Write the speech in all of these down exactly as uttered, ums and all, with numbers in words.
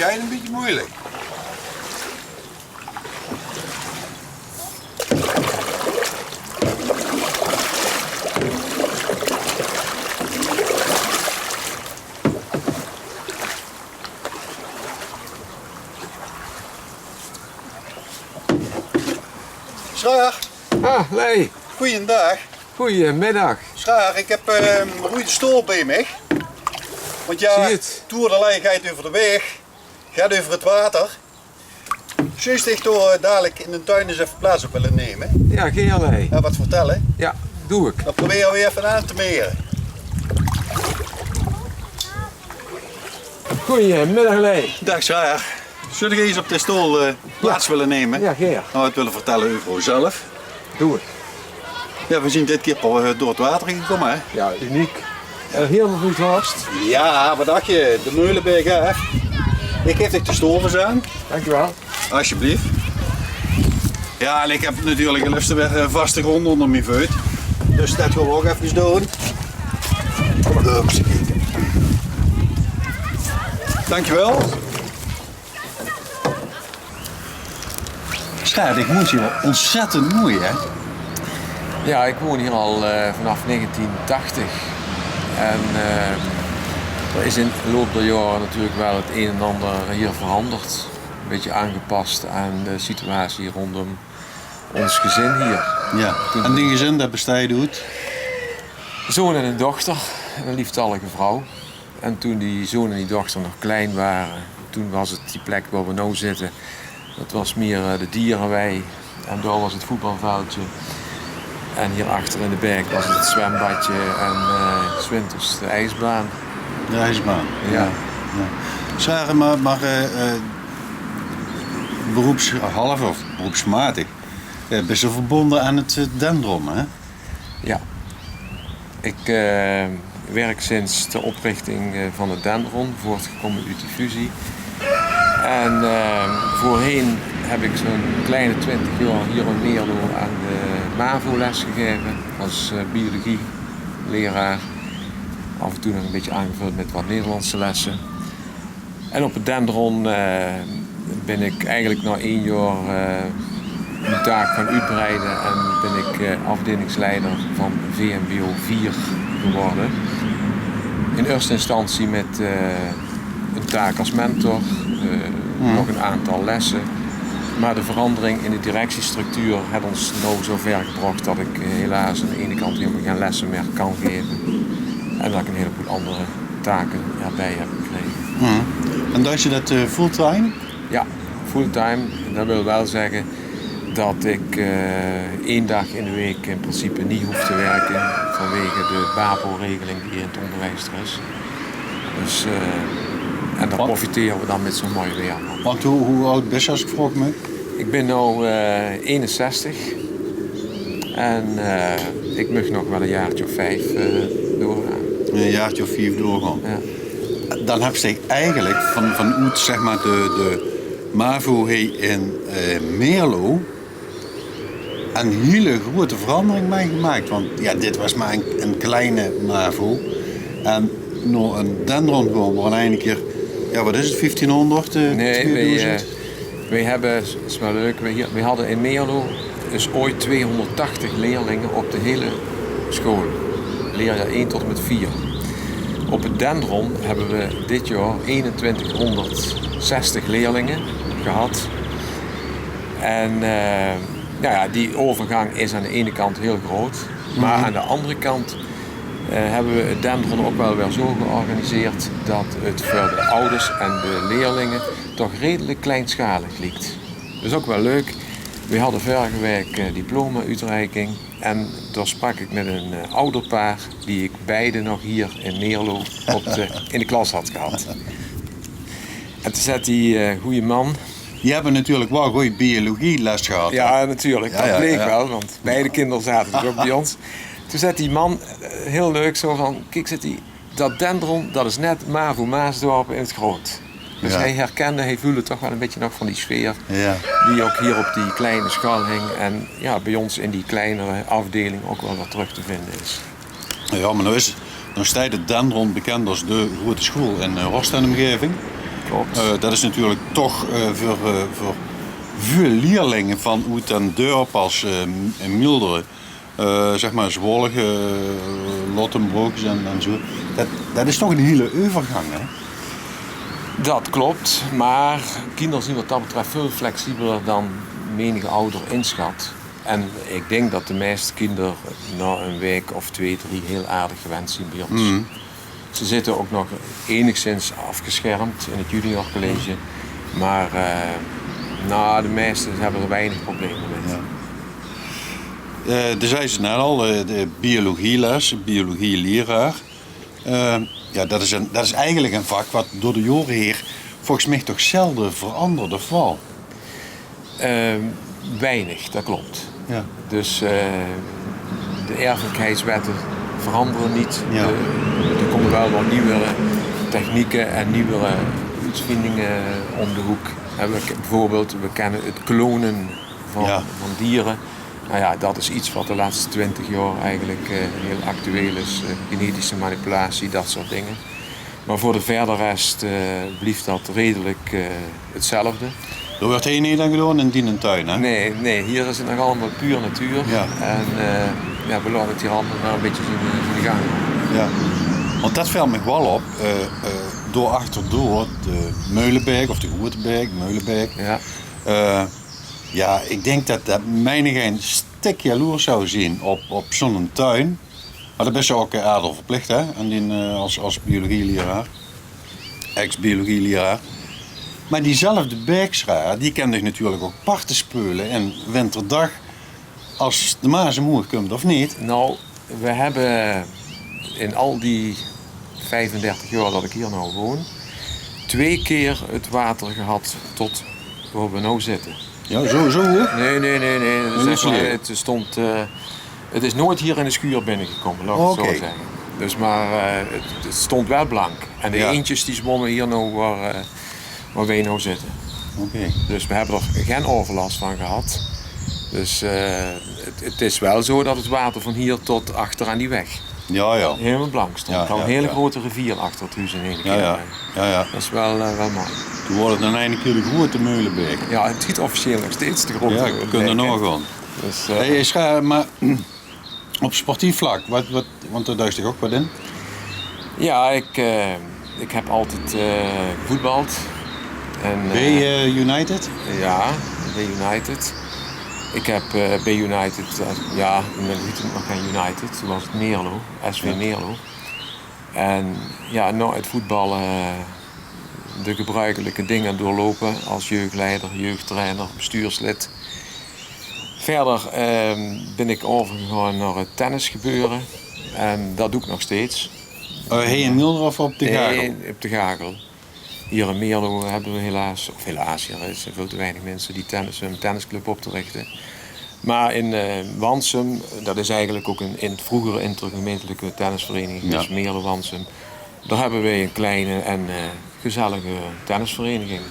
Ein bietje moeilijk. Sjraar. Ah, Lei. Goeiendaag. Goeiemiddag. Sjraar, ik heb eh, een roede stool bij mich. Want ja, Toer de Lei geit over de weg, geit over het water. Zouws dich toch eh, dadelijk in de tuin eens even plaats op willen nemen? Ja, gaer, Lei. En wat vertellen? Ja, doe ik. Dan proberen we even aan te meren. Goeiemiddag, Lei. Dag, Sjraar. Zouws dich eens op de stool eh, plaats willen nemen? Ja, gaer. En wat willen vertellen over uzelf? Doe ik. Ja, we zien dit keer per- eh, door het water gekomen, hè? Ja, uniek. Eh, heel veel goed vast. Ja, wat dacht je? De Meulenberg, hè? Ik geef dich de stool verzaan. Dankjewel. Alsjeblieft. Ja, en ik heb natuurlijk een lust weer eh, vaste grond onder mijn voet. Dus dat gaan we ook even doen. Hupsakee. Dankjewel. Sjraar, ik vond het hier ontzettend mooi, hè? Ja, ik woon hier al eh, vanaf negentien tachtig. En eh, er is in de loop der jaren natuurlijk wel het een en ander hier veranderd. Een beetje aangepast aan de situatie rondom ons gezin hier. Ja. En die gezin, dat besteit oet? Zoon en een dochter, en een lieftallige vrouw. En toen die zoon en die dochter nog klein waren, toen was het die plek waar we nou zitten, dat was meer eh, de dierenwei. En daar was het voetbalveldje. En hier achter in de berg was het zwembadje en eh, 's winters de ijsbaan. De ijsbaan, ja. Ja. Ja. Sjraar, maar, maar eh, eh, beroepshalve of beroepsmatig eh, bist du verbonden aan het eh, Dendron, hè? Ja. Ik eh, werk sinds de oprichting eh, van het Dendron, voortgekomen uit die fusie. En eh, voorheen heb ik zo'n kleine twintig jaar hier in Meerlo aan de mavo lesgegeven als eh, biologieleraar. Af en toe nog een beetje aangevuld met wat Nederlandse lessen. En op het Dendron eh, ben ik eigenlijk na één jaar eh, mijn taak gaan uitbreiden en ben ik eh, afdelingsleider van V M B O vier geworden. In eerste instantie met eh, een taak als mentor, eh, nog een aantal lessen. Maar de verandering in de directiestructuur heeft ons nou zover gebracht dat ik eh, helaas aan de ene kant helemaal geen lessen meer kan geven. En dat ik een heleboel andere taken erbij heb gekregen. Mhm. En does se det eh, fulltime? Ja, fulltime. Dat wil wel zeggen dat ik eh, één dag in de week in principe niet hoef te werken vanwege de bavo-regeling die in het onderwijs er is. Dus, eh, en daar profiteren we dan met zo'n mooi weer van. Want hoe, hoe oud bis se, as ik vraoge maag? Ik ben nu eh, eenenzestig. En eh, ik mag nog wel een jaartje of vijf eh, doorgaan. Een jaartje of vijf doorgaan. Ja. Dan hebs se eigenlijk van, vanoet zeg maar de, de mavo hie in eh, Meerlo een hele grote verandering meegemaakt. Want ja, dit was maar een, een kleine mavo. En nao een Dendron gewoen, waar in eine keer, ja, wat is het, vijftienhonderd, eh, nee, tweeduizend? Wij, eh, wij hebben, is wel leuk, wij, hier- wij hadden in Meerlo dus ooit tweehonderdtachtig leerlingen op de hele school. Leerjaar één tot en met vier. Op het Dendron hebben we dit jaar eenentwintighonderdzestig leerlingen gehad. En eh, nou ja, die overgang is aan de ene kant heel groot. Maar aan de andere kant eh, hebben we het Dendron ook wel weer zo georganiseerd dat het voor de ouders en de leerlingen toch redelijk kleinschalig lijkt. Dat is ook wel leuk. We hadden vorige week eh, diploma-uitreiking. En daar sprak ik met een eh, ouderpaar die ik beide nog hier in Meerlo op de, in de klas had gehad. En toen zei die eh, goede man, die hebben natuurlijk wel goeie biologieles gehad, hè? Ja, natuurlijk. Ja, dat bleek wel, want beide kinderen zaten dus ook bij ons. Toen zei die man eh, heel leuk zo van: "Kiek," zei hij, "dat Dendron, dat is net mavo Maasdorpen in het groot." Dus hij herkende, hij voelde toch wel een beetje nog van die sfeer die ook hier op die kleine school hing. En ja, bij ons in die kleinere afdeling ook wel wat terug te vinden is. Ja, maar nou is, nou steit het Dendron bekend als de grote school in eh, Horst en omgeving. Klopt. Eh, det is natuurlik toch, eh, veur, eh, veur väöl lierlinge vanoet den dörp as, eh, Mieldere, eh, zeg maar, Zwolge, eh, Lottum, Brokes en, en zo. Det, det is toch 'n hiele euvergang, hè? Dat klopt, maar kinder zien wat dat betreft veel flexibeler dan menige ouder inschat. En ik denk dat de meeste kinder na een week of twee, drie heel aardig gewend zien bij ons. Ze zitten ook nog enigszins afgeschermd in het juniorcollege, maar eh, nou, de meesten hebben er weinig problemen met. Ja. Eh, de zei ze net al, eh, de biologieles, biologieleraar. Eh, ja, dat is, een, dat is eigenlijk een vak wat door de jaren heen volgens mij toch zelden veranderde val. Eh, weinig, dat klopt. Ja. Dus eh, de erfelijkheidswetten veranderen niet. Ja. Eh, er komen wel wat nieuwere technieken en nieuwere uitvindingen om de hoek. En we, bijvoorbeeld, we kennen het klonen van, ja, van dieren. Nou ja, dat is iets wat de laatste twintig jaar eigenlijk eh, heel actueel is. Eh, genetische manipulatie, dat soort dingen. Maar voor de verder rest eh, blijft dat redelijk eh, hetzelfde. Dat wordt hier niet aan gedaan in dien tuin, hè? Nee, nee, hier is het nog allemaal puur natuur. Ja. En eh, ja, we laten het hier allemaal maar een beetje zien, zien gang. Ja. Want dat valt me wel op. Eh, eh, door achterdoor, de Meulenberg of de Groeteberg, Meulenberg. Ja. Eh, ja, ik denk dat, dat menigeen stik jaloers zou zien op, op zo'n tuin. Maar dan best je ook eh, aardel verplicht, hè? En die, eh, als, als biologieleraar, ex-biologieleraar. Maar diezelfde Bergsra, die kan zich natuurlijk ook parten spelen in winterdag als de Maas omhoog komt, of niet? Nou, we hebben in al die vijfendertig jaar dat ik hier nou woon, twee keer het water gehad tot waar we nou zitten. Ja, zo, zo hoog? Nee, nee, nee, nee. Zeg maar, het stond, eh, het is nooit hier in de schuur binnengekomen, laat ik het zo zeggen. Dus maar eh, het, het stond wel blank. En de eentjes die zwommen hier nou waar, eh, waar wij nou zitten. Oké. Dus we hebben er geen overlast van gehad. Dus eh, het, het is wel zo dat het water van hier tot achter aan die weg Ja, ja. Helemaal blank stond. Ja, kan ja, een hele ja. Grote rivier achter het huis in één keer. Ja, ja. Ja, ja. Dat is wel, eh, wel mooi. Toen wordt het in één keer de grote Meulenberg. Ja, het heet officieel nog steeds de grote Ja, Meulenberg, kunnen nog gewoon. Dus, eh, hey, is, eh, maar op sportief vlak, wat, wat, want daar duist toch ook wat in? Ja, ik, eh, ik heb altijd eh, gevoetbald. En, bij eh, eh, United? Ja, bij United. Ik heb eh, bij United, eh, ja, men heet het nog geen United, toen was het Meerlo, S V Ja. Meerlo. En ja, na het voetballen eh, de gebruikelijke dingen doorlopen als jeugdleider, jeugdtrainer, bestuurslid. Verder eh, ben ik overgegaan naar het tennisgebeuren. En dat doe ik nog steeds. Eh, hier in Meerlo of op de Gagel? Nee, op de Gagel. Hier in Meerlo hebben we helaas, of helaas, er zijn veel te weinig mensen die tennis, een tennisclub op te richten. Maar in eh Wansum, dat is eigenlijk ook een, in het vroegere intergemeentelijke tennisvereniging, Ja. dus Meerlo-Wansum, daar hebben wij een kleine en eh, gezellige tennisvereniging.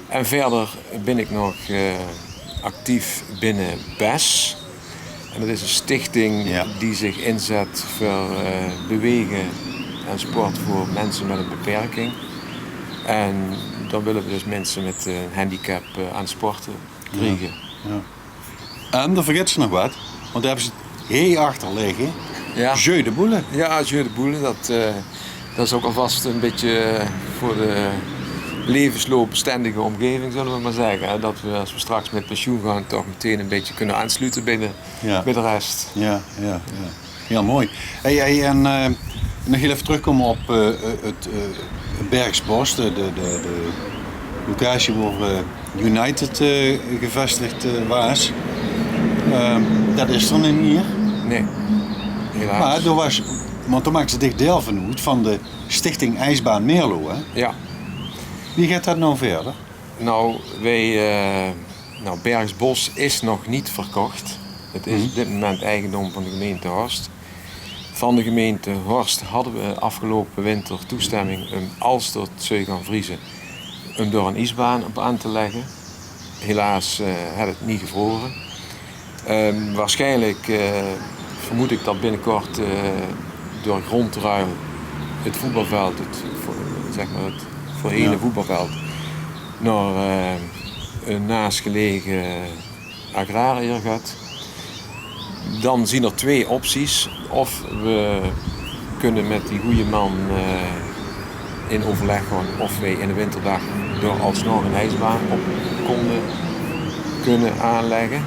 En verder ben ik nog eh, actief binnen bes. En dat is een stichting Ja. die zich inzet voor eh, bewegen en sport voor mensen met een beperking. En dan willen we dus mensen met een handicap eh, aan het sporten krijgen. Ja. En dan vergeten ze nog wat, want daar hebben ze het heel achter liggen. Ja. Jeu de boules. Ja, jeu de boules, dat, eh, dat is ook alvast een beetje voor de levensloopbestendige omgeving, zullen we maar zeggen. Hè, dat we, als we straks met pensioen gaan, toch meteen een beetje kunnen aansluiten binnen, Ja. bij de rest. Ja, ja, ja. Heel mooi. Hey, hey, en eh, nog heel even terugkomen op eh, eh, het eh, Bergsbos, de, de, de, de locatie waar eh, United eh, gevestigd eh, was. Ehm, dat is er niet meer. Nee, helaas. Maar er was, want toen maakte zich deel van uit van de Stichting IJsbaan Meerlo, hè? Ja. Wie gaat dat nou verder? Nou, wij, eh, nou, Bergsbos is nog niet verkocht. Het is op dit moment eigendom van de gemeente Horst. Van de gemeente Horst hadden we afgelopen winter toestemming om, als dat zou gaan vriezen, om daar een ijsbaan op aan te leggen. Helaas eh, had het niet gevroren. Ehm, waarschijnlijk eh, vermoed ik dat binnenkort eh, door grondruil het voetbalveld, het, vo- zeg maar het Veurheen e voetbalveld nao, eh, 'n naastgelege agrariër geit, dan zien d'r twee opties. Of we kinne mit die goeie man, eh, in euverlèk gaon of weej in de winterdaag d'r alsnog 'n ijsbaan op kónne, kinne aanlègke.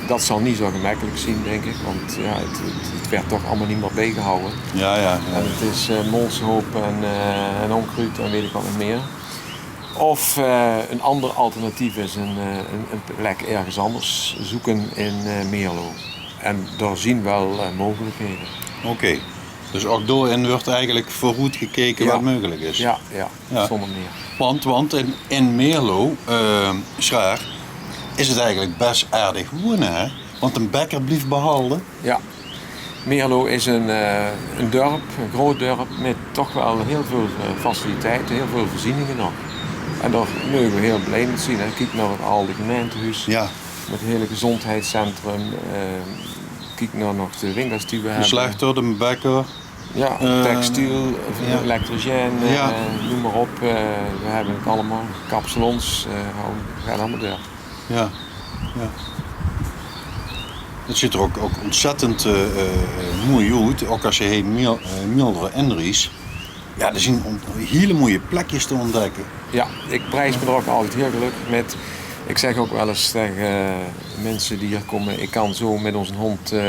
Dat zal neet zoe gemekkelik zien, dink ik, want jao, 't, 't, 't weurt toch allemaol neet mieër biejgehawwe. Jao, jao, jao. En 't is, eh, molshoop en, eh, en ónkruud en weit ik waat neet mieër. Of, eh, 'n anger alternatief is 'n, eh, 'n, 'n plek örges angers zeuk in, eh, Meerlo. En dao zien waal, eh, meugelikhede. Oké. Dus ouch dao-in weurt eigelik veuroet gekeke waat meugelik is. Jao, jao, zónger mieër. Want, want in, in Meerlo, eh, Sjraar, is 't eigelik bès aardig woeëne, hè? Want d'n bekker blief behalde. Jao. Meerlo is 'n, eh, 'n dörp, 'n groeët dörp mit toch waal hiel väöl, eh, faciliteite, hiel väöl veurzieninge nog. En dao meuge we hiel blie mit zien, hè. Kiek nao 't alde gemeintehoes, jao, mit 't hiele gezóndheidscentrum. Eh, kiek nao nog de winkels die we hebbe. De slechter, de bekker. Jao, eh, textiel, jao, elektricien, eh, jao, neum mer op. Eh, we hebbe 't allemaol. Kapsalons, eh, hou, gaot allemaol door. Jao, jao. 't Zuut d'r ouch, ouch ontzettend, eh, eh, moei oet. Ouch es se hie Miel-, eh, Mielde inries. Jao, d'r zien on-, hiel moeie plekskes te ontdekke. Jao, ik pries me d'r ouch altied hiel gelökkig mit. Ik zeg ouch waal ins tege, eh, minse die hie kómme, ik kan zoe mit ózzen hóndj, eh,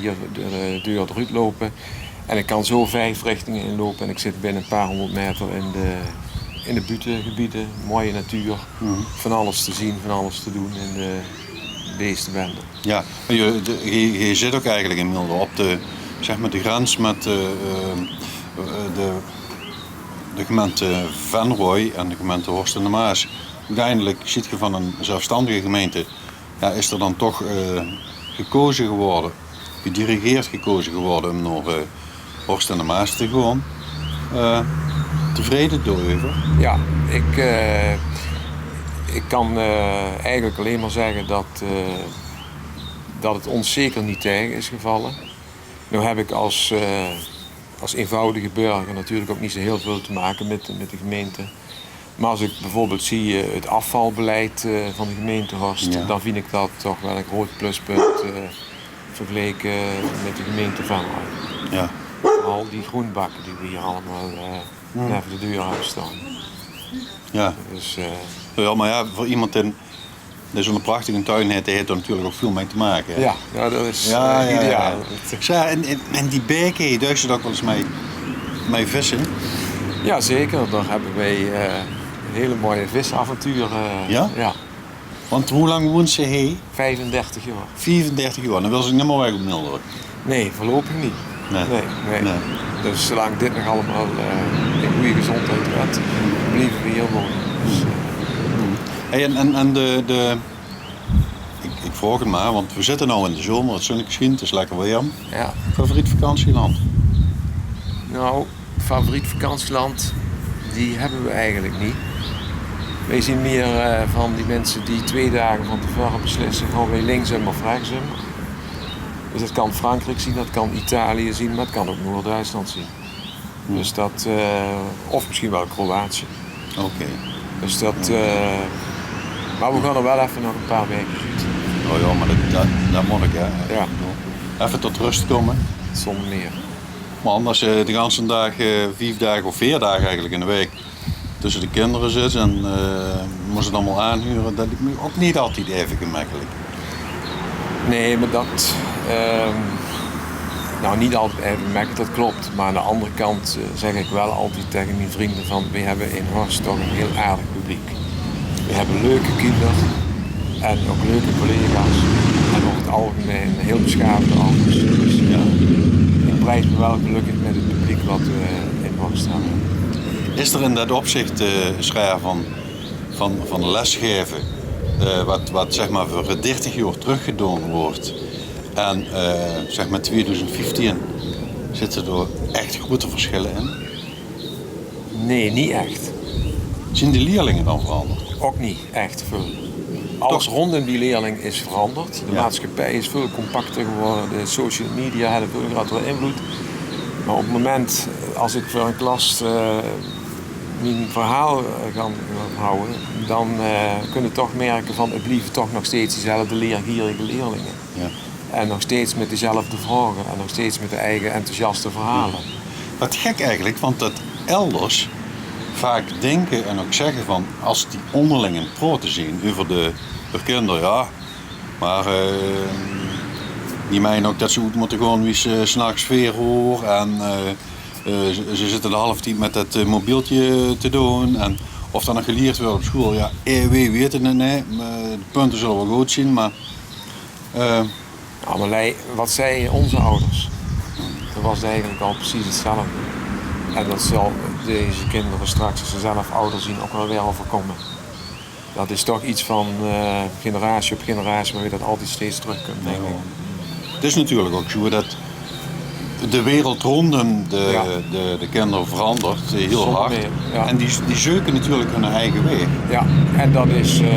hie de, de deur d'roet loupe. En ik kan zoe vief richtinge inloupe en ik zit binne 'n paar hónderd maeter in de, in de buutegebiede, moeie natuur, van alles te zien, van alles te doon in de beestebende. Jao, geej, geej zit ouch eigelik in Mielde op de, zeg mer, de grens mit de, eh, de, de gemeinte Venroj en de gemeinte Horst aan de Maas. Oeteindelik zit geej van 'n zelfstandige gemeinte, jao, is d'r dan toch, eh, gekoze gewore, gedirigeerd gekoze gewore um nao, eh, Horst aan de Maas te gaon. Eh, tevrede dao-euver? Jao, ik, eh, ik kan, eh, eigelik allein mer zegge det, eh, det 't ós zeker neet tege is gevalle. Noe heb ik es, eh, es einvoudige burger natuurlik ouch neet zoe hiel väöl te make mit, mit de gemeinte. Mer es ik beveurbeeld zie, eh, 't aafvalbeleid, eh, van de gemeinte Horst, dan vind ik det toch waal 'n groeët pluspunt, eh, vergeleke mit de gemeinte Venroj. Jao. Al die groenbakke die we hie allemaol, eh, neve de deur hebbe staon. Jao. Dus, eh, jao, mer jao, veur emes die, die zoe'n prachtige tuin haet, dae haet d'r natuurlik ouch väöl mei te make, hè? Jao, jao, det is, eh, ideaal. Zeg, en, en, en die beke, dao is 't ouch waal ins mei, mei visse? Jao, zeker. Dao hebbe weej, eh, hiel moeie visavonture. Jao? Jao. Want wie lang woens se hie? Viefendertig jaor. Viefendertig jaor. Dan wils se neet mie weg oet Mielde? Nae, veurlopig neet. Nae. Nae, nae. Dus zoelang dit nog allemaol, eh, in gooj gezóndheid geit, blieve we hie wone. Dus, eh. Hey, en, en, en de, de, ik, ik vraog 't mer, want we zitte noe in de zomer, 't zunneke sjient, 't is lekker werm. Jao. Favoriet vakantieland? Noe, favoriet vakantieland, die hebbe we eigelik neet. Weej zien mieër, eh, van die minse die twee daag van te veure beslisse, gaon weej linksum of rechtsum. Dus det kan Frankriek zien, det kan Italië zien, mer 't kan ouch Noord-Duitsland zien. Dus det, eh, of misschien waal Kroatië. Oké. Dus det, eh, mer we gaon d'r waal effe nog 'n paar waeke oet. Oh jao, mer det, det, det mót ik, hè. Jao. Effe tot rust kómme. Zónger mieër. Mer anders, eh, de ganse daag, eh, vief daag of veer daag eigelik in de waek tösse de kinder zits en, eh, mós 't allemaol aanhure, det liek mich ouch neet altied effe gemekkelik. Nae, mer det, ehm, noe, neet altied effe gemekkelik, det klop. Mer aan de anger kant, eh, zeg ik waal altied tege mien vrunj van, weej hebbe in Horst toch 'n hiel aardig publiek. Weej hebbe leuke kinder en ouch leuke collega's. En euver 't algemein hiel besjaafde alders. Dus, eh, ik pries me waal gelökkig mit 't publiek waat we in Horst hebbe. Is d'r in det opzich, eh, Sjraar, van, van, van lesgaeve, eh, waat, waat zeg mer veur dertig jaor trökgedaon woort en, eh, zeg mer tweedoezend vieftieën, zitte dao ech groeëte versjille in? Nae, neet ech. Zien de leerlinge dan veranderd? Ouch neet ech väöl. Alles róndum die leerling is veranderd. De maatschappij is väöl compacter gewore. De social media hebbe väöl groeëtere invlood. Mer op 't moment, es ik veur 'n klas, eh, mien verhaal, eh, gaon, gaon hawwe, dan, eh, kóns se toch merke van, 't blieve toch nog steeds diezelfde leergierige leerlinge. Ja. En nog steeds mit dezelfde vraoge en nog steeds mit de eige enthousiaste verhaole. Ja. Wat gek eigelik, want dat elders vaak dinke en ouk zegge van, as die ónderling aan 't praote zien euver de, euver kinder, ja, maar, eh, die meine ouk dat ze oet mótte gaon wie ze 's nachs veer oor en, eh, eh, ze, ze zitte de halve tied mit dat, eh, mobieltje te doon en of dat nog gelierd wuuert op school, ja, eh, weej weite 't neet, maar de punte zulle waal good zien, maar, eh, Ja, maar lei, wat zeie ózze ouders? Dat waas eigelik al precies 'tzelfde. En dat zal deze kinder straks, as ze zelf ouder zien, ouk waal weer euverkómme. Dat is toch get van, eh, generatie op generatie, waobie dat altied steeds trökkómp, dink ik. Ja. 't Is natuurlik ouk zoe dat de wereld róndóm de, ja, de, de kinder verandert, eh, hiel hard. Zónder mier, ja. En die, die zeuke natuurlik hun eige waeg. Ja, en dat is, eh,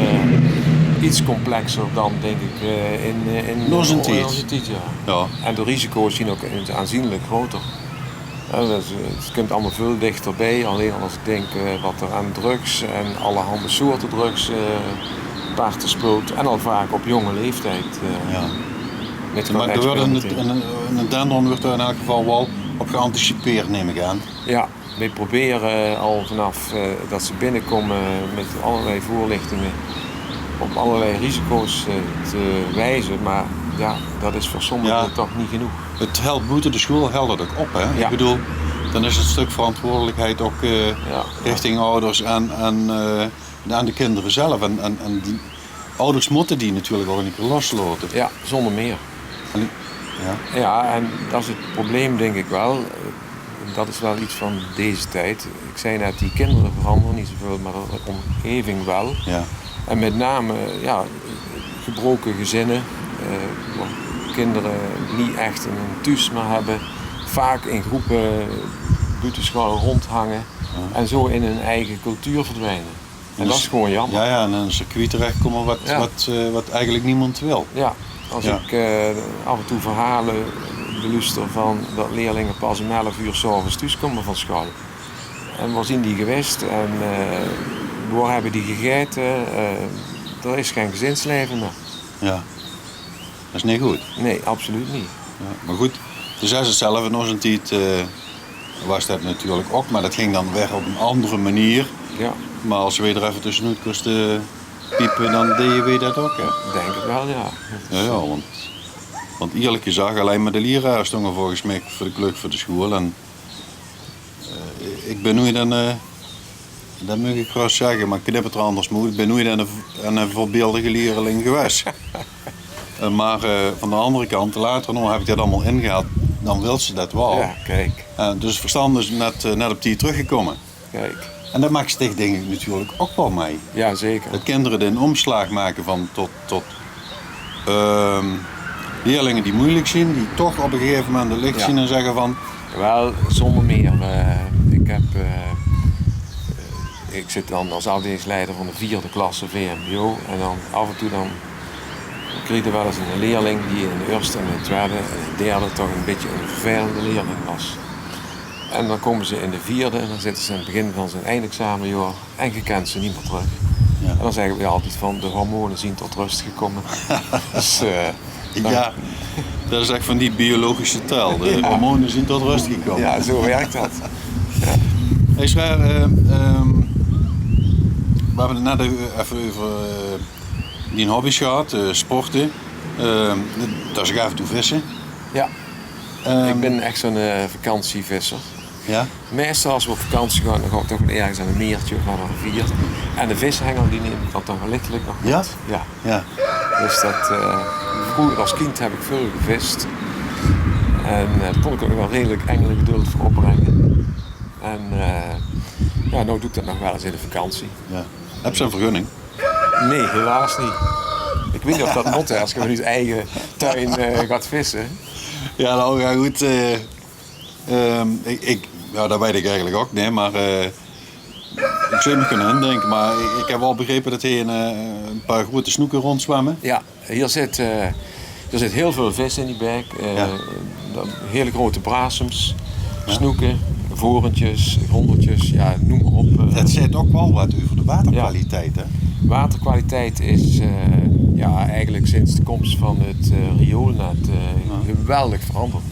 get complexer dan, dink ik, eh, in, eh, in, in ózze tied. In ózze tied, ja. Ja. En de risico's zien ouk aanzienlik groter. Ja, dat is, eh, 't kump allemaol väöl dichterbeej. Allein al as ik dink, eh, wat er aan drugs en allerhande soorte drugs, eh, parte speult. En al vaak op jónge leeftied, eh, ja, mit. Maar d'r wuuert in, in, in den dan wuuert er in elk geval waal op geanticipeerd, neem ik aan. Ja, weej probere al vanaf, eh, dat ze binnekómme mit allerlei veurlichtinge op allerlei risico's, eh, te wieze. Maar ja, dat is veur sommige, ja, toch neet genóg. 't Helt boete de school, helt 't ouk op, hè? Ja. Ik bedoel, dan is 't stök verantwoordelijkheid ouk, eh, ja, richting ouders en, en, eh, aan de kinder zelf. En, en, en die ouders mótte die natuurlik ouk neet loslaote. Ja, zónder mier. En, ja. Ja, en dat is 't probleem, dink ik waal. Dat is waal get van deze tied. Ik zei net, die kinder verandere neet zoeväöl, maar de ómgeving waal. Ja. En mit name, ja, gebroke gezinne, eh, wo kinder neet ech ein thuus mier hebbe, vaak in groepe boete school róndjhange, ja, en zoe in hun eige cultuur verdwijne. En dat is gewoen jaomer. Ja, ja, in ein circuit terechkómme wat, ja, wat, eh, wat eigelik niemes wil. Ja, as, ja, ik, eh, af en toe verhaole beluuster van dat leerlinge pas óm elf oor 's aoves thoeskómme van school. En wo zien die gewaes? En, eh, wo hebbe die gegaete? Eh, d'r is gein gezinsleve mier. Ja. Dat is neet good. Nee, absoluut neet. Ja, maar good, de zaes 't zelf, in ózze tied, eh, waas dat natuurlik ouk, maar dat ging dan weg op ein anger manier. Ja. Maar as weej d'r effe tössenoet kóste piepe, dan deje weej dat ouk, hè? Dink 't waal, ja. Ja, ja, want, want ierlik gezag, allein maar de lieraar stónge volges mich veur de klök veur de school. En Eh, ik bin noeit ein, eh, dat maag ik gerös zegge, maar knip 't er anders maar oet. Ik bin noeit ein, ein veurbeeldige leerling gewaes. Eh, maar, eh, van de anger kant, later nog heb ik dat allemaol ingehaald, dan wils se dat waal. Ja, kiek. Eh, dus 't verstand is net, eh, net op tied trökgekómme. Kiek. En dat maaks dich, dink ik, natuurlik ouk waal mei. Ja, zeker. Dat kinder den ómslaag make van tot, tot, ehm, leerlinge die meujelik zien, die toch op ein gegaeve moment 't lich, ja, zien en zegge van... Waal, zónder mier. Eh, ik heb, eh, ik zit dan as aafdelingsleider van de vierde klasse V M B O. En dan af en toe dan kriege we waal ins eine leerling die in de ierste en de twiede en de derde toch ein bietje eine vervelende leerling waas. En dan kómme ze in de vierde en dan zitte ze aan 't begin van zien eindexamejaor en ge kent ze neet mier trök. Ja. En dan zegge we altied van: de hormone zien tot rös gekómme. Dus, eh, ja, dat is ech van die biologische taal. De hormone zien tot rös gekómme. Ja, zoe wirk dat. Ja. Hey Sjaar, eh, ehm, we hebbe 't net effe, effe euver, eh, dien hobby's gehad, eh, sporte. Ehm, dat is ouk af en toe visse. Ja. Ehm, ik bin ech zoe'n, eh, vakantievisser. Ja? Meistal as we op vakantie gaon, dan gaon we toch waal örges aan ein meertje of aan ein rivier. En de vishengel, die neum ik dan toch waal lichtelijk nog mit. Ja? Ja. Ja. Dus dat, eh, vreuger as kind heb ik väöl gevist. En, eh, dao kón ik ouk waal redelik engelegeduld veur opbringe. En, eh, ja, noe doon ik dat nog waal ins in de vakantie. Ja. Hebs se ein vergunning? Nee, helaas neet. Ik weit neet of dat mót, hè, as ge in eur eige tuin, eh, gaot visse. Ja, nou, ja, good, eh, ehm, ik, ik, ja, dat weit ik eigelik ouk neet, maar, eh, ik zou mich kinne indinke, maar ik, ik heb waal begrepe dat hie ein, eh, ein paar groete snoeke róndzwemme. Ja, hie zit, eh, d'r zit hiel väöl vis in die baek. Eh, ja. Dan hiel groete brassums, ja, snoeke, Vorentjes, grondeltjes, ja, noem maar op. Eh, Det zaet ouch waal get euver de waterkwaliteit, hè? Waterkwaliteit is eh, ja, eigenlijk sinds de komst van het eh, rioolnet eh, geweldig veranderd.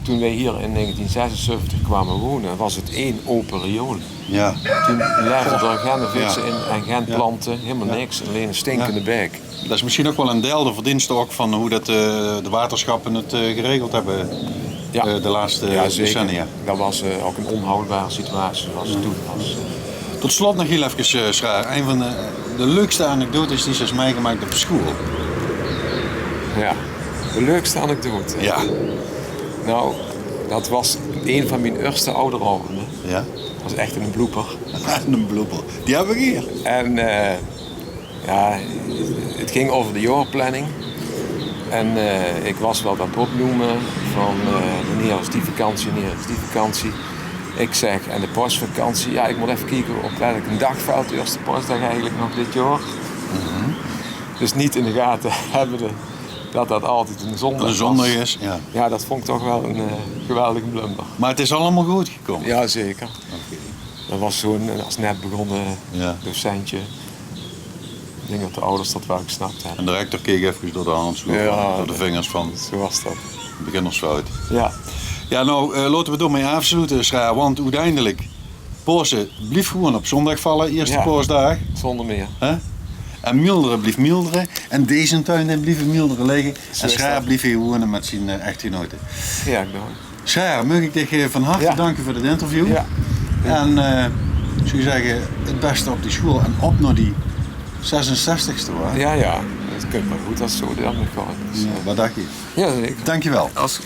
Toen wij hier in negentien zesenzeventig kwamen wonen, was het één open riool. Ja. Toen leefden er geen vissen in en geen planten, helemaal niks, alleen een stinkende bek. Det is misschien ouch waal ein deil de verdienste ouch van wie det eh, de waterschappen het eh, geregeld höbbe Ja. eh, de laatste Ja, zeker. Decennia. Dat was eh, ook een onhoudbare situatie zoals het toen was. Tot slot nog hiel efkes, eh, Sjraar. Ein van de, de leukste anekdotes die se höbs mitgemaak op de school. Ja, de leukste anekdote. Ja. Nou, dat was een van mijn eerste ouderavonden. Ja. Dat was echt een blooper. Ein blooper. Die höb ich hie. En eh, ja, het ging over de jaarplanning. En eh, ik was wat aan het opnoemen van eh, wanneer is die vakantie, wanneer is die vakantie. Ik zeg, en de pausvakantie, ja, ik moet even kijken op welke dag valt de eerste pausdag eigenlijk nog dit jaar. Dus niet in de gaten hebben dat dat altijd een zondag De was. Zondag is, ja. Ja, dat vond ik toch wel een eh, geweldige blunder. Maar het is allemaal goed gekomen. Jazeker. Oké. Dat was zo'n eh, als net begonnen Ja. docentje. Ik denk dat de ouders dat wel gesnapt hebben. En de rector keek efkes door de handschoen, Ja, door de dat- vingers van Zo was dat. beginnersfout. Ja, Ja, nou, eh, laote we daomei aafsloete, Sjraar, want oeteindelik, Paose blief gewoon op zondag valle, eerste Ja. Paosdaag. Zonder meer. Hè? En Mielder blief Mielder. En deze tuin blief Mielder ligge. Zo En is Sjraar dat. blief hie woene mit zien eh, echtgenote. Ja, ik bedoel. Sjraar, maag ik dich eh, van harte Ja. danke veur dit interview. Ja. En eh, ik zou zegge, het beste op die school en op nao die zesenzestigste, wa? Ja, ja. Het klinkt maar goed als zo dan nog gewoon. Dus, Ja, eh, wat dach je? ja, zeker. Dankjewel. Als